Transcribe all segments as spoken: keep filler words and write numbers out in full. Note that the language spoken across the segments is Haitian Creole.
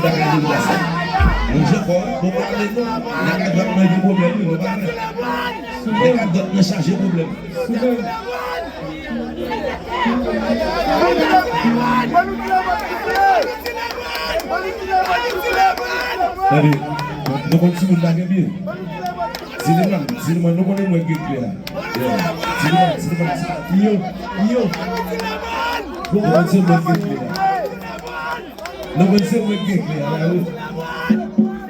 Bagay de glas la. Manje kò, bon pale non. Nèg a dwat nan gen pwoblèm wi, nou pa vle. Nèg a dwat nan chaje pwoblèm. Tande, nou konn timoun pa gen pye. Zileman, Zileman, nou konnen mwen gen kle a. Yeah. Zileman, Zileman, Zileman. Yo, yo. Nou konn se mwen gen kle a. Nou konn se mwen gen kle a la wi.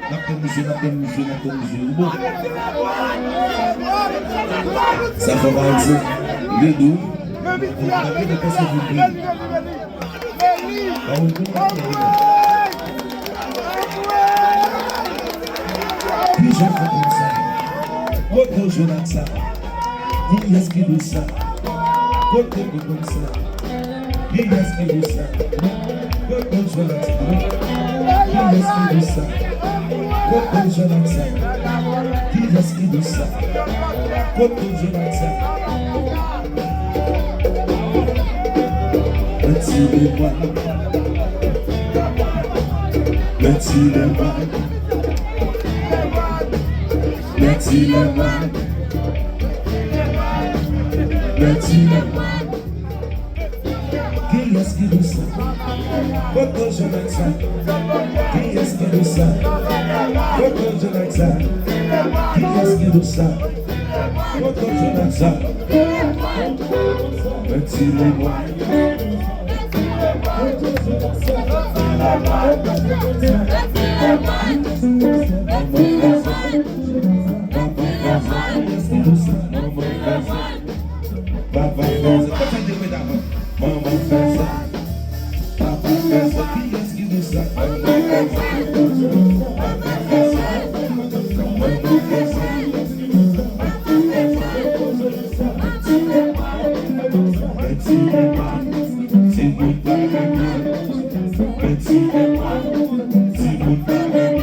N ap tann misye, n ap tann misye, n ap tann misye. Ou bon? Sa fò pa di. Li dou. Kijan fè konsa? Kote w jwenn ak sa? Kiyès ki di w sa? Kote w konn sa? Kiyès ki di w sa? Kote w jwenn ak sa? Kiyès ki di w sa? Kote w jwenn ak sa? Kiyès ki di w sa? Kote w jwenn ak sa? Mèt Zileman. Mèt Zileman. Mèt Zileman. Mèt Zileman. Kiyès ki di w sa? Kote w jwenn ak sa? Kiyès ki di w sa? Kote w jwenn ak sa? Kiyès ki di w sa? Kote w jwenn ak sa? Mèt Zileman. Papa fè sa. Manman fè sa. Papa fè sa. Kiyès ki di sa? Manman fè sa. Manman fè sa. Manman fè sa. Mèt Zileman. Timoun pa renmen. Mèt Zileman. Timoun pa renmen.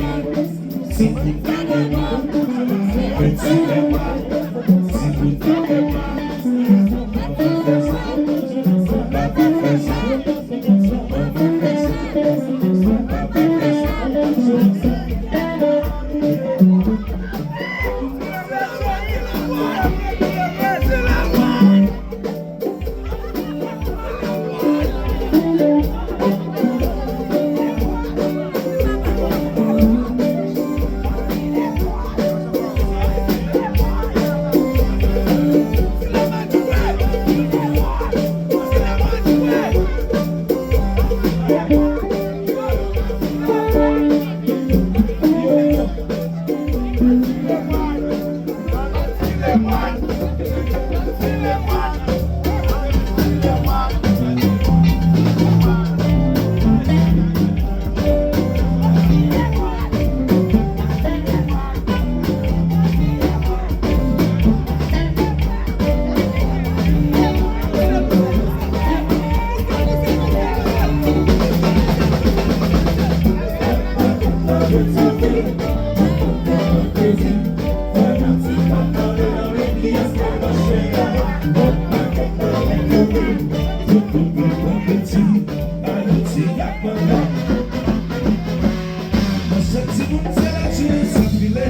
Manchèt timoun se la jounen sa file.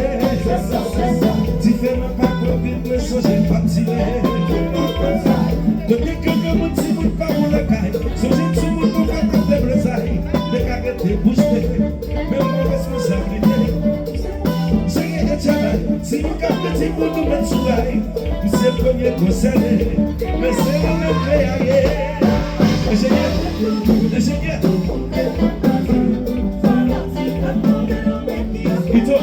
Diferan pa twò vin mwen sonje m p ap tire. Kote ke granmoun timoun pa bon lakay. Sonje m sou moun pou fè tap deplezay. Te ka rete bouch be. Men mwen responsablite. Jere etyanay. Si nou ka piti pou nou met sou ray. M se premye konsène. Men se nou menm le a ye. Enjenyè. Enjenyè. Pito.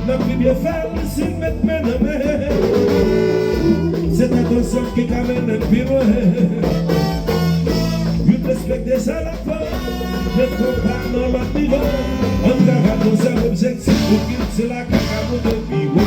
N ap pi byen fè l si n met men nan men. Se tèt ansanm ki ka mennen n pi lwen. Youn respekte sa l ap fè, men konpa nan lòt nivo. Ann travay konsa, objektif pou kilti la ka ka moute pi wo.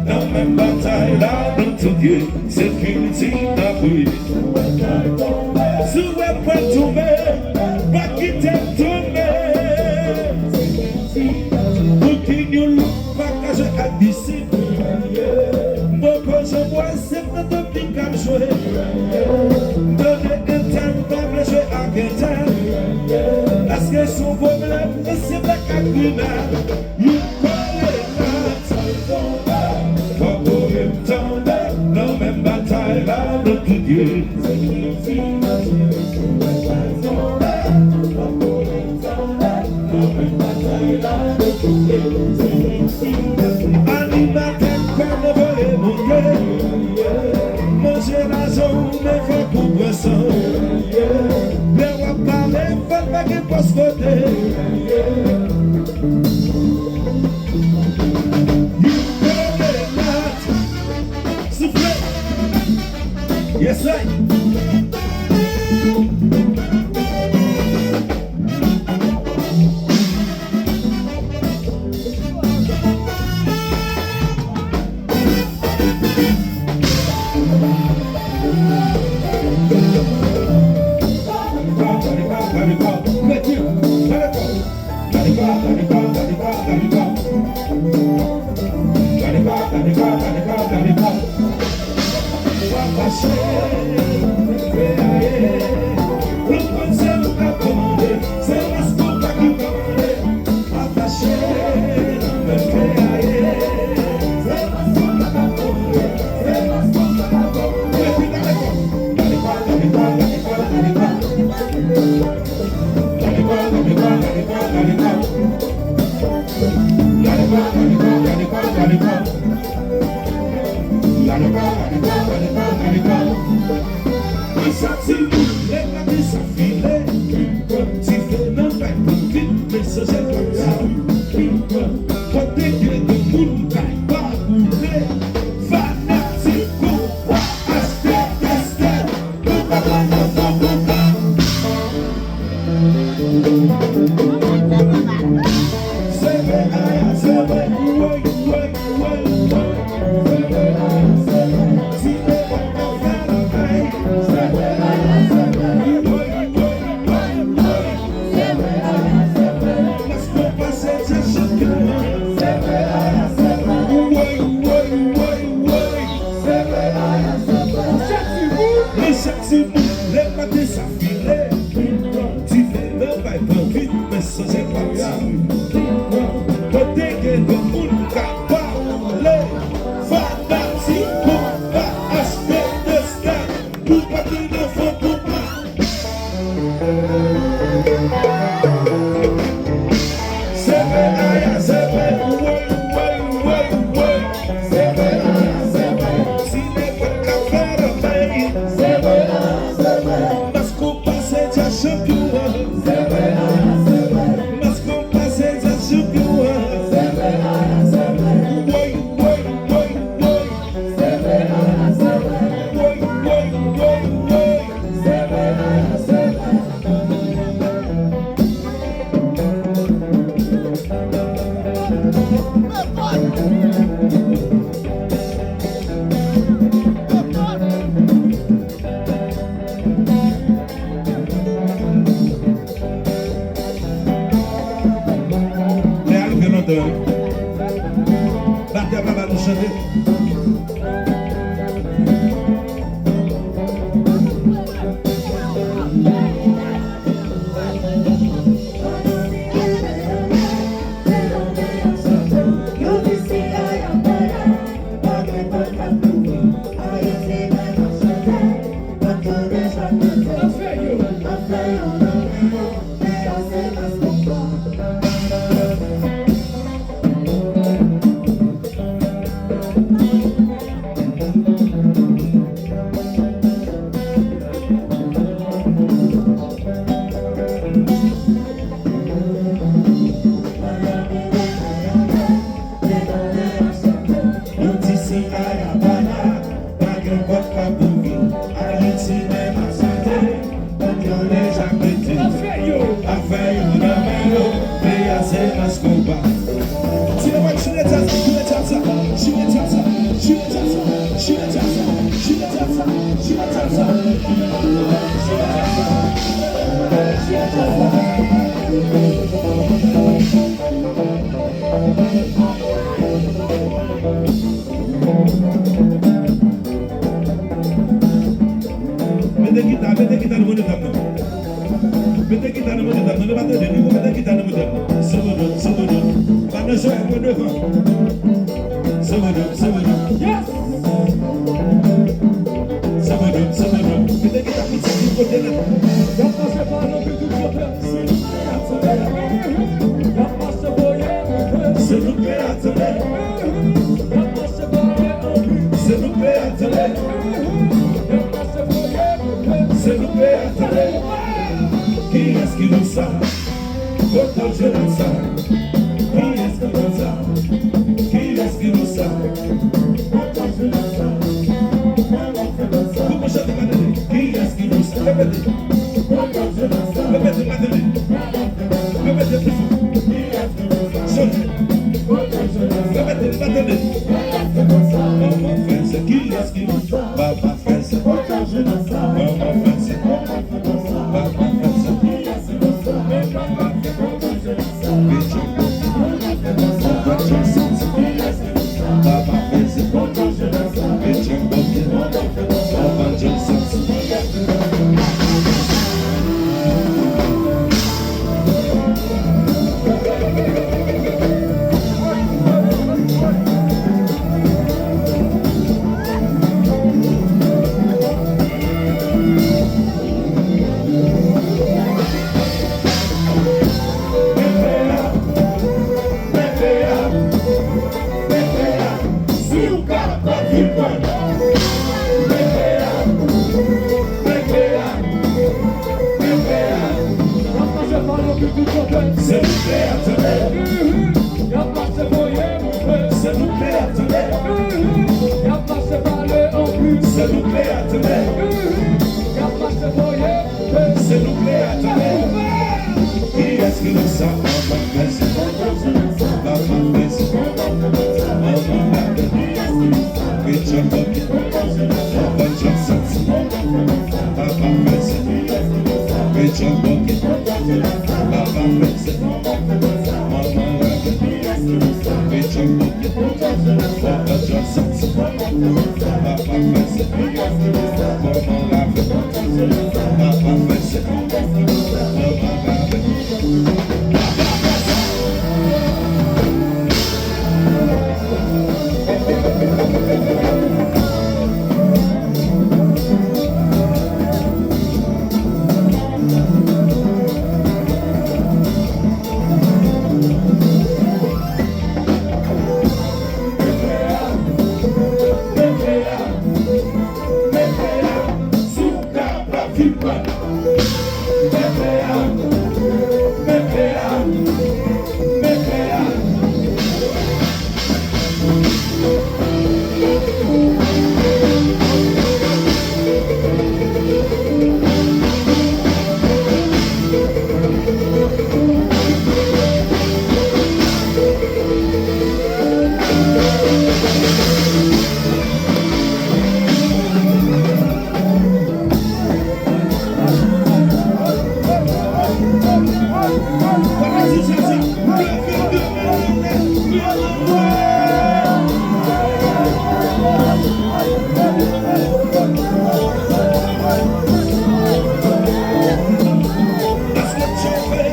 Nan menm batay la, nou tout ye, se kilti n ap viv. Si w wè m pral tonbe, pa kite m tonbe. Pou ki nou pa ka jwe ak disip. M poko janm wè se nan domino m ap jwe. M tande entèl pa vle jwe ak entèl. Èske se yon pwoblèm? Nan se blak ak grenad. Yon kole kat. Fò kore m tande. Nan menm batay la, nou tout ye. Animatè, kòman voye monte? Manje lajan w, men fòk ou pran san w. Lè w ap pale, fò l pa gen pòs kote. Yon pwoblèm. Soufle. Yes, sir. Konsa timoun, lè gade sa file. Ti fè nan kay pran vit, men sonje pati. Kote gen granmoun kay pa boule. Fanatik konpa, achte tèstè. Ti fè nan bay pran vit, men sonje pati. Kote gen granmoun ka pale, fanatik konpa, achte tèstè, pou pati nan fon konpa. Seve aya, seve, woy, woy, woy, woy. Seve aya, seve. Si nenpòt ka fè lanmay. Seve aya, seve. Mas konpa se dja chanpyon an. Seve aya, seve. Mas konpa se dja chanpyon an. Seve aya, seve. Woy, woy, woy, woy. Seve aya, seve. Woy, woy, woy, woy. Lè a rive lontan wi. Batè pa ba nou chante. Escobar. Tire mwen, tire tasa, tire tasa, tire tasa, tire tasa, tire tasa, tire tasa, tire tasa, tire tasa, tire tasa, tire tasa. Mete gita, mete gita nan monogram nan. Mete gita nan monogram nan. Nou pa tande, nou mete gita nan monogram nan. Sobodo, sobodo. Pa nan jwè, pran devan. Sobodo, sobodo. Yes! Sobodo, sobodo. Mete gita piti, piti kote la. Y ap pase pa nan piti kote. Se nou k peye a, tande. Y ap pase voye. Se nou k peye a, tande. Y ap pase voye. Se nou k peye a, tande. Y ap pase voye. Se nou k peye a, tande. Kiyès ki di sa? Kote w jwenn sa? Kiyès ki di sa? Kiyès ki di sa? Kote w jwenn sa? Koupe chante pa tande. Kiyès ki di sa? Repete. Repete pa tande. Repete pi fò. Chante. Repete pa tande. Manman fè sa. Kiyès ki di sa? Papa fè sa. Manman fè sa. Papa fè sa. Se nou k peye a, tande. Se nou k peye a, tande. Se nou k peye a, tande. Se nou k peye a, tande. Kiyès ki di sa? Papa fè sa. Papa fè sa. Manman fè sa. Rachel Bobby. Papa Johnson. Papa fè sa. Rachel Bobby. Papa fè sa. Manman Raven. Rachel Bobby. Papa Johnson. Papa fè sa. Manman Raven. Papa fè sa. Manman Raven. Èske n chofe?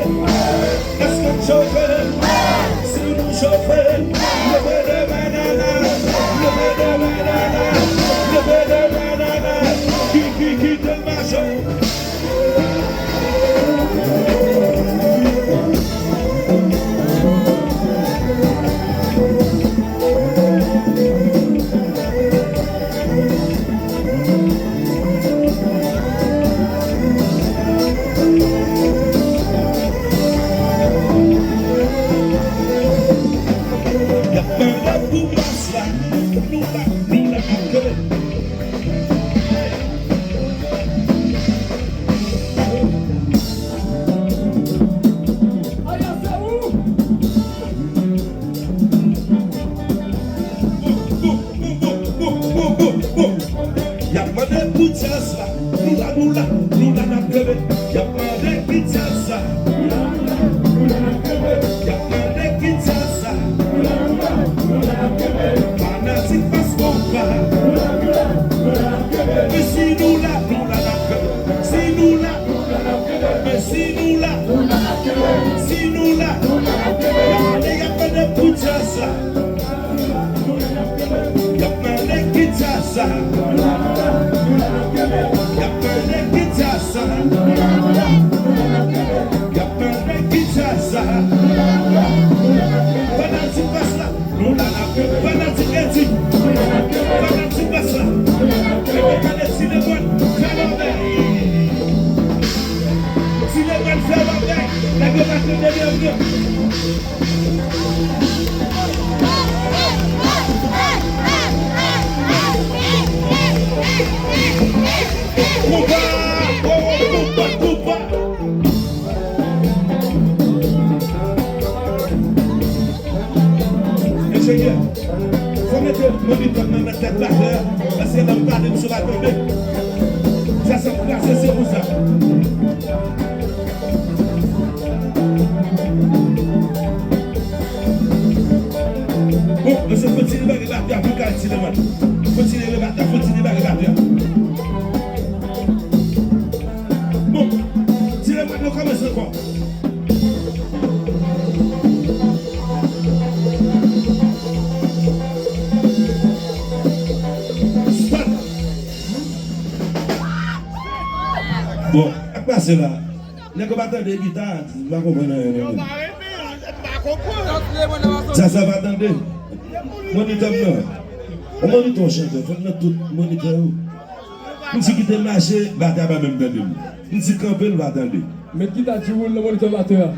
Èske n chofe? Si nou chofe, leve de men nan lè, leve de men nan lè, leve de men nan lè. Ki, ki, ki te mache? Y ap mande ki djaz sa. Fanatik pas konpa. Men si nou la, nou la n ap kenbe. Si nou la, men si nou la, si nou la. Y ap mande, y ap mande pou djaz sa. Y ap mande ki djaz sa. Y ap mande ki djaz sa. Y ap mande ki djaz sa. Fanatik pas la. Fanatik Edi. Fanatik pas la. Ebyen gade Ti Lebòn fè bagay. Ti Lebòn fè bagay. Nèg yo pa tande byen vre. Koupa! Oh, oh, koupa, koupa! Enjenyè, fò mete monitan nan nan tèt batè a, paske lè m pale, misye pa tande. Sa, sa m kraze, se pou sa. Bon, mesye, kontinye bare batè a pou kal Ti Leman. Kontinye bare batè a, kontinye bare batè a. Bon, Ti Leman, nou kòmanse ankò. Stop. Bon, sa k pase la? Nèg yo pa tande gita, m pa konprann anyen nan men. Sa, sa pa tande. Monitè m nan. Yon monitè yon chantè, fòk nan tout monitè yo. M di kite l mache, batè a pa menm tande m. M di kanpe, l pa tande. Met gita ti woul nan monitè batè a.